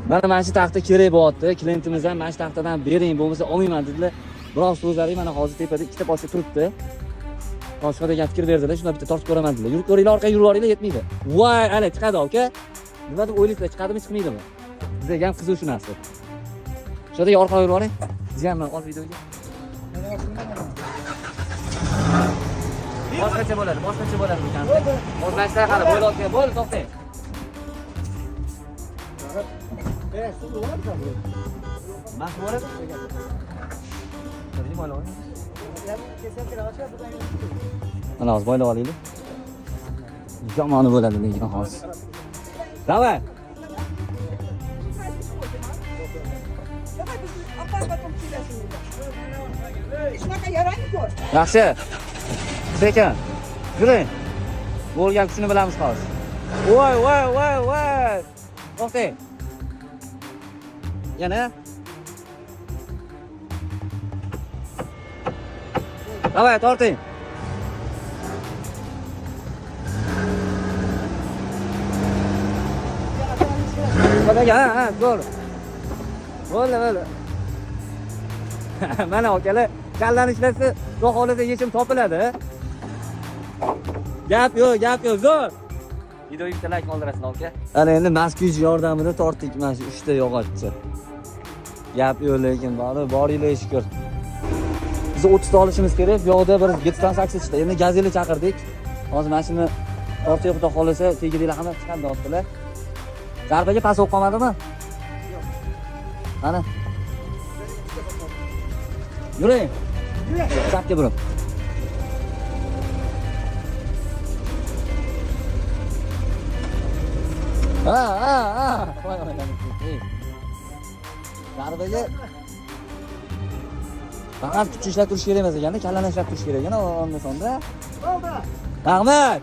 Mana shu taxta kerak bo'lyapti. Klientimiz ham mana shu taxtadan bering, bo'lmasa olmayman dedilar. Biroq so'zlari mana hozir tepada ikkita pochta turibdi. Boshqa degan fikr berdilar, shunda bitta tortib ko'raman dedilar. Yurib ko'ringlar, orqaga yurib yuboringlar, yetmaydi. Voy, ana chiqadi aka. Nima deb o'ylaysizlar, chiqadimi, chiqmaydimi? Bizga ham qiziq shu narsa. Shunda orqaga yurib yuboring. Jiyanman, ol videoga. Boshqacha bo'ladi, boshqacha bo'ladi bu kontent. Hozir mana shunaqa qilib bo'layotgan bo'ldi, to'xtang. Mas bo'ladi. Mana hozir boylab olaylik. Yomoni bo'ladi lekin hozir. Давай. Давай biz opam потом kelasiz. Shunaqa yarang ko'r. Yaxshi. Sekin. Yuring. Bo'lgan kuchini bilamiz hozir. Voy, voy, voy, voy. To'xtang. Yana. Давай, torting. Ha, ha, zo'r. Bo'ldi, bo'ldi. Mana akalar, kallani ishlasa, xudo xohlasa yechim topiladi. Gap yo'q, gap yo'q, zo'r. Videoga bitta like qoldirasizlar aka. Ana endi Moskvich yordamida tortdik mana shu 3 ta yog'ochni. Gap yo'q lekin bori boringlar shukur. Biz 30 ta olishimiz kerak, bu yoqda bir 7 dan 8 ta. Endi gazelni chaqirdik. Hozir mana shuni tortib xudo xohlasa tegidilar hamma chiqadi deyaptilar. Zarbaga past bo'lib qolmadimi? Yo'q. Mana. Yuring. Chapga burib. Ha, ha, ha. Voy, voy, voy. Zarbaga faqat kuch ishlab turish kerak emas ekanda, kallani ishlab turish kerak ekan onda sonda. Bo'ldi. Rahmat.